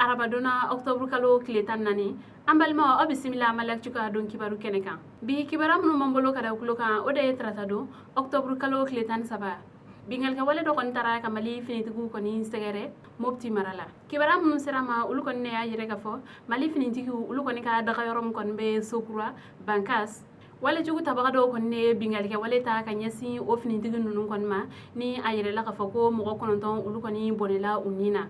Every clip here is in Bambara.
Arabadon na, octobre kalo tile 14, an balimaw, aw bisimila Maliactu ka don kibaru kɛnɛ kan. Bi kibaruya minnu b'an bolo ka da tulo kan, o de ye tarata don, octobre kalo tile 13, binkalikɛwale dɔ kɔni taara ka Mali finitigiw kɔni sɛgɛrɛ Mopti mara la. Kibaruya minnu sera ma, olu kɔni ne y'a yɛrɛ ka fɔ Mali finitigiw olu kɔni ka daga yɔrɔ min kɔni bɛ Sokura Bankas, walejugu tabaga dɔw kɔni ne ye binkalikɛwale ta ka ɲɛsin o finitigi ninnu kɔni ma, ni a yɛrɛla k'a fɔ ko mɔgɔ 9 olu kɔni bɔnɛla u ni na.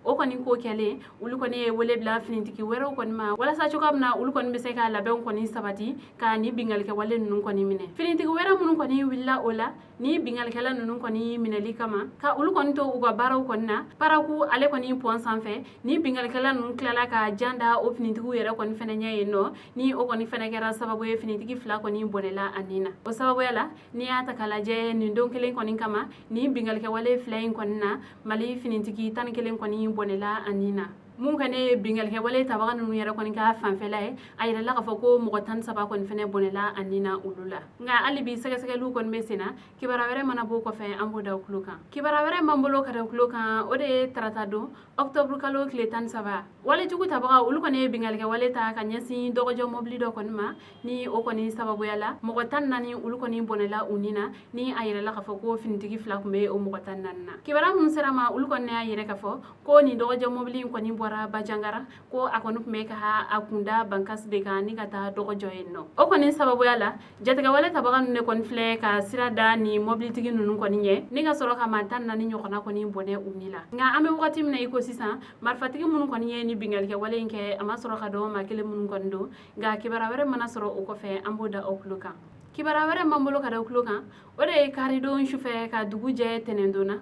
O kɔni ko kɛlen, olu kɔni ye wele bila finitigi wɛrɛw kɔni ma walasa cogoya min na olu kɔni bɛ se ka labɛnw kɔni sabati ka ni binkalikɛwale ninnu kɔni minɛ. Finitigi wɛrɛ minnu kɔni wulila o la ni binkalikɛla ninnu kɔni minɛli kama, ka olu kɔni to u ka baaraw kɔni na Paraku ale kɔni pɔn sanfɛ, ni binkalikɛla ninnu tilala ka jan da o finitigiw yɛrɛ kɔni fɛnɛ ɲɛ yen nɔ, ni o kɔni fɛnɛ kɛra sababu ye finitigi 2 kɔni bɔnɛla a ni na. O sababuya la, n'i y'a ta k'a lajɛ, nin don kelen kɔni kama, ni binkalikɛwale 2 in kɔni na, Mali finitigi 11 kɔni bɔnɛla a ni na. Mun ka ne binkalikɛwale tabaga ninnu yɛrɛ kɔni ka fanfɛla ye, a yɛrɛla k'a fɔ ko mɔgɔ 13 kɔni fɛnɛ bɔnɛla a ni na olu la. Nka hali bi sɛgɛsɛgɛliw kɔni bɛ sen na. Kibaruya wɛrɛ mana b'o kɔfɛ, an b'o da tulo kan. Kibaruya wɛrɛ m'an bolo ka da tulo kan, o de ye tarata don, octobre kalo tile 13, walejugu tabaga olu kɔni ye binkalikɛwale ta ka ɲɛsin dɔgɔjɔ mɔbili dɔ kɔni ma, ni o kɔni sababuya la mɔgɔ 14 olu kɔni bɔnɛla u ni na, ni a yɛrɛla k'a fɔ ko finitigi 2 tun bɛ o mɔgɔ 14 na. Kibaruya minnu sera ma, olu kɔni y'a yɛrɛ k'a fɔ ko nin dɔgɔjɔ mɔbili in kɔni bɔra Bajangara, ko a kɔni tun bɛ ka a kunda Bankasi de kan ni ka taa dɔgɔjɔ yen nɔ. O kɔni sababuya la, jatigɛwale tabaga ninnu de kɔni filɛ ka sira da ni mɔbilitigi ninnu kɔni ɲɛ, ni ka sɔrɔ ka maa 14 ɲɔgɔnna kɔni bɔnɛ u ni la. Nka an bɛ wagati min na i ko sisan, marifatigi minnu kɔni ye ni binkalikɛwale in kɛ, a ma sɔrɔ ka dɔn maa kelen minnu kɔni don. Nka kibaruya wɛrɛ mana sɔrɔ o kɔfɛ, an b'o da aw tulo kan. Kibaruya wɛrɛ m'an bolo ka da tulo kan, o de ye karidon sufɛ ka dugu jɛ tɛnɛndon na,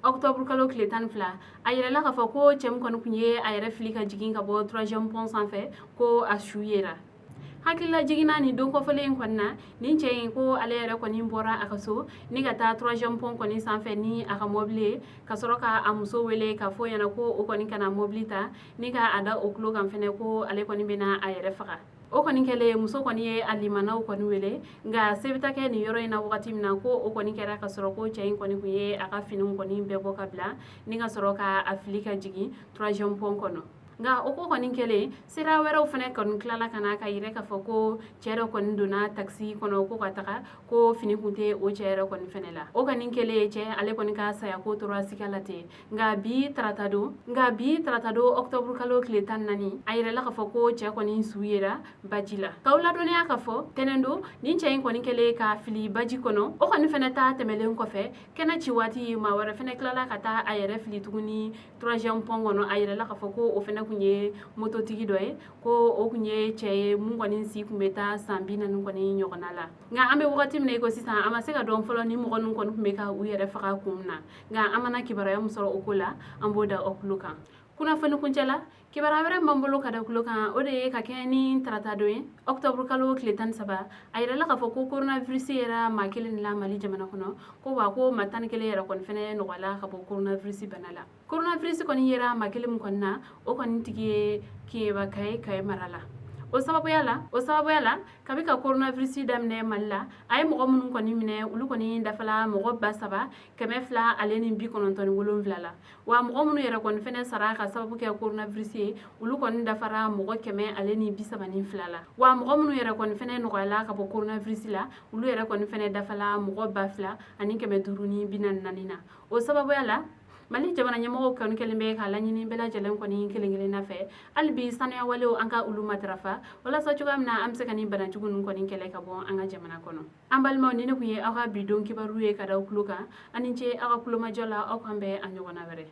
octobre kalo tile 12, a yɛrɛla k'a fɔ ko cɛ min kɔni tun ye a yɛrɛ fili ka jigin ka bɔ troisième pont sanfɛ, ko a su yera. Hakilila jiginna nin don kɔfɔlen in kɔni na, nin cɛ in ko ale yɛrɛ kɔni bɔra a ka so ni ka taa troisième pont kɔni sanfɛ ni a ka mɔbili ye, ka sɔrɔ ka a muso wele ka fɔ ɲɛna ko o kɔni kana mɔbili ta, ni ka a da o tulo kan fɛnɛ ko ale kɔni bɛna a yɛrɛ faga. O kɔni kɛlen, muso kɔni ye a limanaw kɔni wele. Nka se bɛ taa kɛ nin yɔrɔ in na wagati min na, ko o kɔni kɛra ka sɔrɔ ko cɛ in kɔni tun ye a ka finiw kɔni bɛɛ bɔ ka bila, ni ka sɔrɔ ka a fili ka jigin troisième pont kɔnɔ. Nka o ko kɔni kɛlen, sira wɛrɛw fɛnɛ kɔni tilala ka na ka yɛrɛ k'a fɔ ko cɛ dɔ kɔni donna takisi kɔnɔ ko ka taga, ko fini kun tɛ o cɛ yɛrɛ kɔni fɛnɛ la. O kɔni kɛlen, cɛ ale kɔni ka saya ko tora siga la ten. Nka bi tarata don, octobre kalo tile 14, a yɛrɛla k'a fɔ ko cɛ kɔni su yera baji la. K'aw ladɔnniya k'a fɔ tɛnɛn don, nin cɛ in kɔni kɛlen ka fili baji kɔnɔ, o kɔni fɛnɛ ta tɛmɛlen kɔfɛ, kɛnɛ ci waati, maa wɛrɛ fɛnɛ tilala ka taa a yɛrɛ fili tuguni troisième pont kɔnɔ. A yɛrɛla k'a fɔ ko o fɛnɛ kun ye mototigi dɔ ye, ko o kun ye cɛ ye mun kɔni si kun bɛ taa san 40 kɔni ɲɔgɔnna la. Nka an bɛ wagati min na i ko sisan, a ma se ka dɔn fɔlɔ ni mɔgɔ ninnu kɔni tun bɛ ka u yɛrɛ faga kun min na. Nka an mana kibaruya min sɔrɔ o ko la, an b'o da aw tulo kan kunnafoni kuncɛ la. Kibaruya wɛrɛ m'an bolo ka da tulo kan, o de ye ka kɛ ni tarata don ye, octobre kalo tile 13, a yɛrɛla k'a fɔ ko coronavirus yɛrɛ maa kelen de la Mali jamana kɔnɔ, ko wa ko maa 11 yɛrɛ kɔni fɛnɛ nɔgɔyala ka bɔ coronavirus bana la. Coronavirus kɔni yera maa kelen min kɔni na, o kɔni tigi ye Keyeba Kaye, Kaye mara la. O sababuya la, kabi ka coronavirus daminɛ Mali la, a ye mɔgɔ minnu kɔni minɛ, olu kɔni dafala mɔgɔ 3297 la. Wa mɔgɔ minnu yɛrɛ kɔni fɛnɛ sara ka sababu kɛ coronavirus ye, olu kɔni dafara mɔgɔ 132 la. Wa mɔgɔ minnu yɛrɛ kɔni fɛnɛ nɔgɔyala ka bɔ coronavirus la, olu yɛrɛ kɔni fɛnɛ dafala mɔgɔ 2544 na. O sababuya la, Mali jamana ɲɛmɔgɔw kɔni kɛlen bɛ k'a laɲini bɛɛ lajɛlen kɔni kelen kelenna fɛ, hali bi sanuya walew, an ka olu matarafa walasa cogoya min na an bɛ se ka nin banajugu ninnu kɔni kɛlɛ ka bɔ an ka jamana kɔnɔ. An balimaw, ni ne kun ye aw ka bi don kibaru ye ka da aw tulo kan. Aw ni ce aw ka kulomajɔ la. Aw kan bɛn a ɲɔgɔnna wɛrɛ.